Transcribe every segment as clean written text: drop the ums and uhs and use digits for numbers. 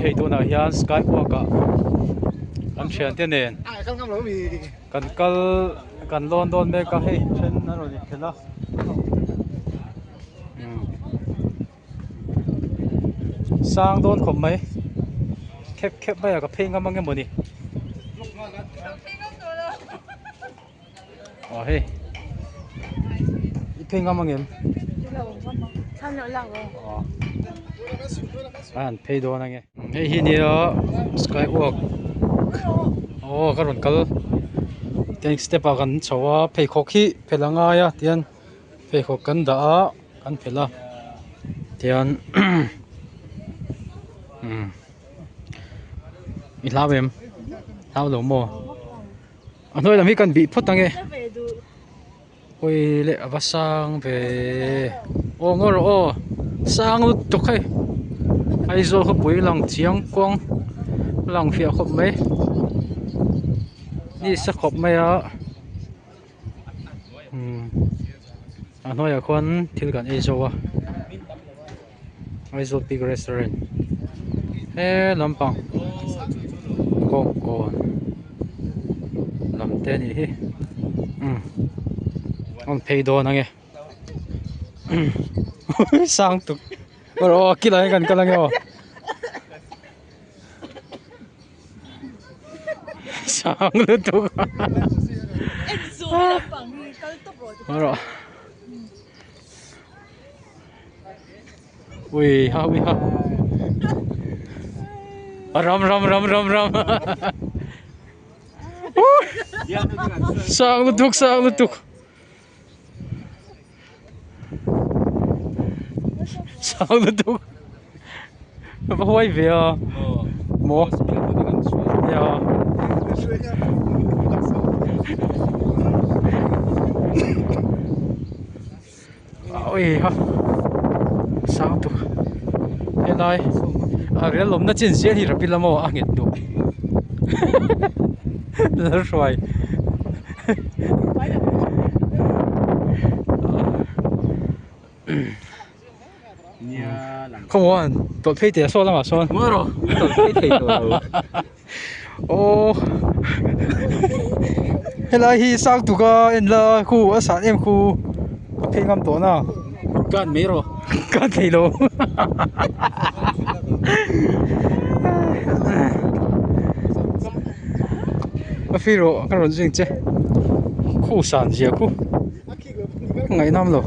Hei tunah hian sky walk ah kan thiante nen kan kal kan lawn dawn mek a hei then a rawn inphelh a sang dawn khawp mai khep khep mai a ka phei ngam ang em mawni aw hei i phei ngam ang em a han phei dawn ang e hei hi nia sky walk aw ka rawn kal tiang step ah kan chho a pheikhawk hi phelh a ngai a tian pheikhawk kan dah a kan phelh a tian umm i hlau em hlau lo maw a hnuai lam hi kan bih phawt ang e hawi leh a va sang ve aw ngaw rawh aw sang lutuk hei Aizawl khawpui lang chiang kuang lang fiah khawp mai nisa khawp mai a. Umm a hnuaiah khuan thil kan ei zo a Aizawl big restaurant he lampang kawngkawn lam te a nih hi umm a rawn phei dawn ang e sang tuk aw kil ah hian kan kal ang e aw. Sang lutuk rawh ui ha ui ha ram ram ram ram ram sang lutuk sang lutuk Sang lutuk va huai ve a maw ya ui ha sang tuk helai a rel awmna chin zel hi rapi lama a nghet duh Lalhruai. Come on, tawlh phei teh saw lamah sawn. Maw rawh, tawlh phei thei tawh lo. Aw helai hi sang tuka en la khu a san em khu ka phei ngam tawh na. Kan mai rawh. Kan thei lo. A fi rawh ka rawn zing che khu san zia khu ka ngaihnam lo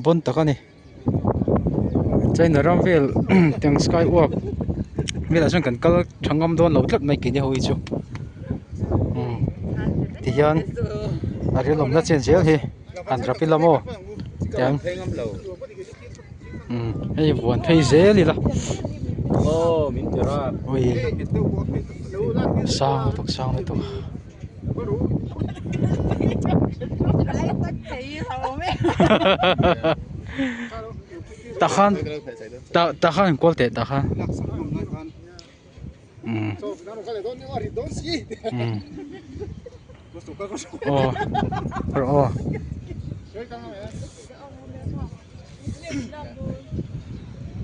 bawn tak a ni china ram vel tiang sky walk velah chuan kan kal tha ngam dawn lo tlat mai keini ho hi chu umm tihian a rilawmna chen zel hi han rap ila maw tiang umm hei vuan phei zel ila ui sang lutuk sang lutuk. Tah khan tah tah khan inkual teh tah khan umm umm aw rawh aw.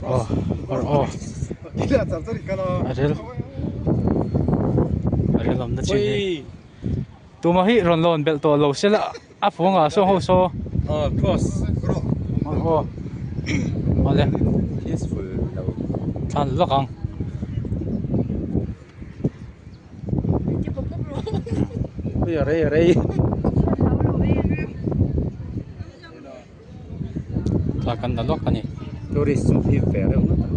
Aw rawh aw a rel a rel awmna chin hi tumah hi rawn lawn belh tawh lo se la a pawngah saw ho saw aw awle thlan lawk ang. Thla kan la lawk a ni. Tourist chu hip ve reuh ngawt ang.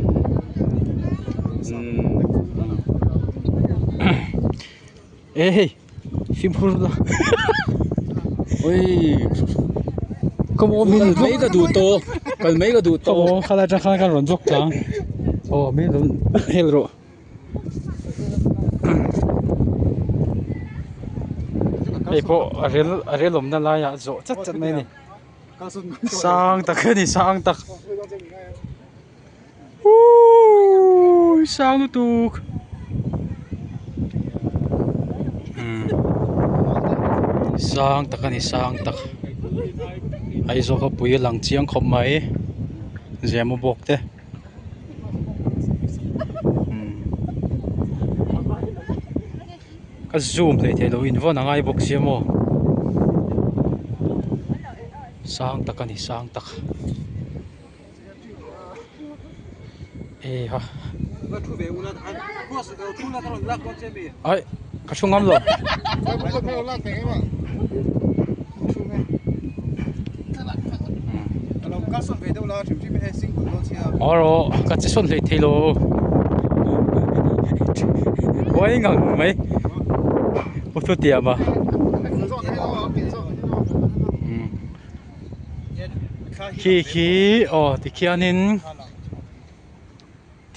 E hei fimkhur la ui ka maw min Kal mai ka duh tawh kal mai ka duh tawh. Aw khalai atang khan kan rawn zawk tlang aw min rawn hel rawh. Hei pawh a rel a rel awmna laiah zawh chat chat mai a ni sang tak a ni sang tak uuuuh sang lutuk umm sang tak a ni sang tak Aizawl khawpui a lang chiang khawp mai Zema bawk te. Ka zoom hlei thei lo in vawn a ngai bawk sia maw sang tak a ni sang tak eiha ai ka thu ngam lo. Aw rawh ka che sawn hlei thei lo huai ngang mai pu thu tiam a khi khi aw tikhianin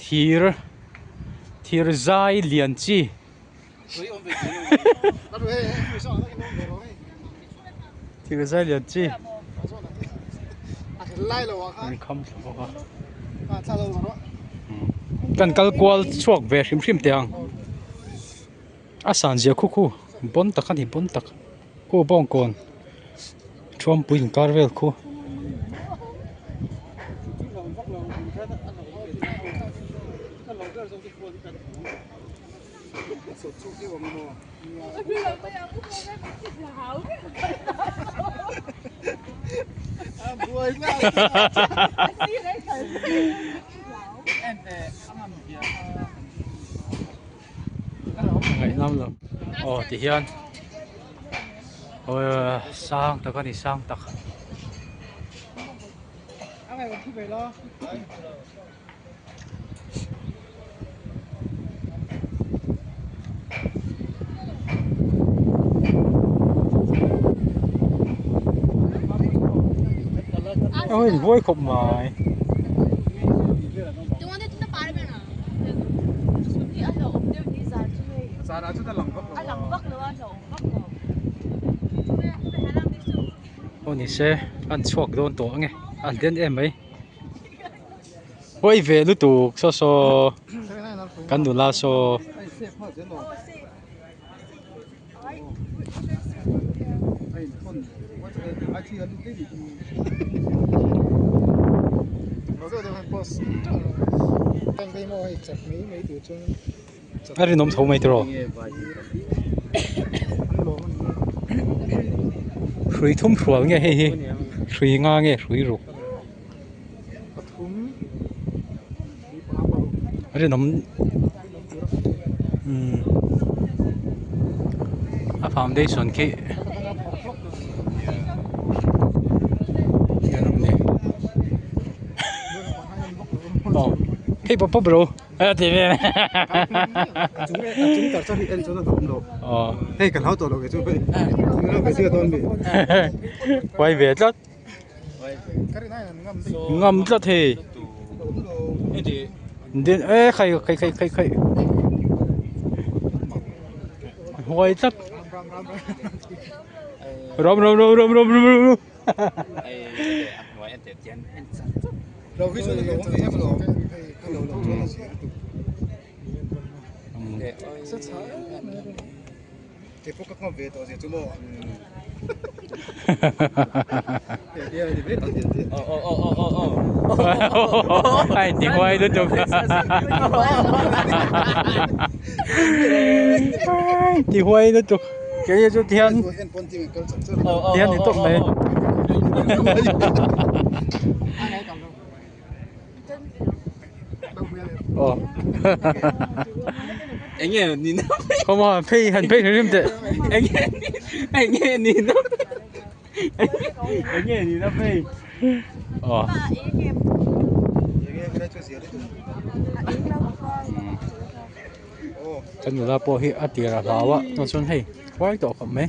thir thir zai lian chi. Thil zai lian chi an kham thla bawk a kan kal kual chhuak ve hrim hrim teh ang a san zia khu khu bawn tak a ni bawn tak khu bawngkawn thuampui inkar vel khu. Ngaihnam lo aw ti hian aw sang tak a ni sang tak. Ôi vui khop mai. Aw ni se an chhuak dawn tawh ange an den em mai. Huai ve lutuk saw saw kan nula saw. A rinawm tho mai tiraw hrui thum hrual nge hei hi hrui nga nge hrui ruk. Rinawm umm a foundation khi rinawm ni aw hei pawp pawp ro a ti vel aw huai ve tlat. Ngam tlat hei din e khai khai khai khai khai huai tlat ram ram ram ram ram ram ram Ai ti huai lutuk Ai ti huai lutuk Kei chu tihian tihian ni tawp mai. Aw Enge ni na Come on phei han phei hrim teh Enge enge ni na Enge ni na phei Aw Kan nula pawh hi a tir a hlau a chuan chuan hei huai tawh khawp mai.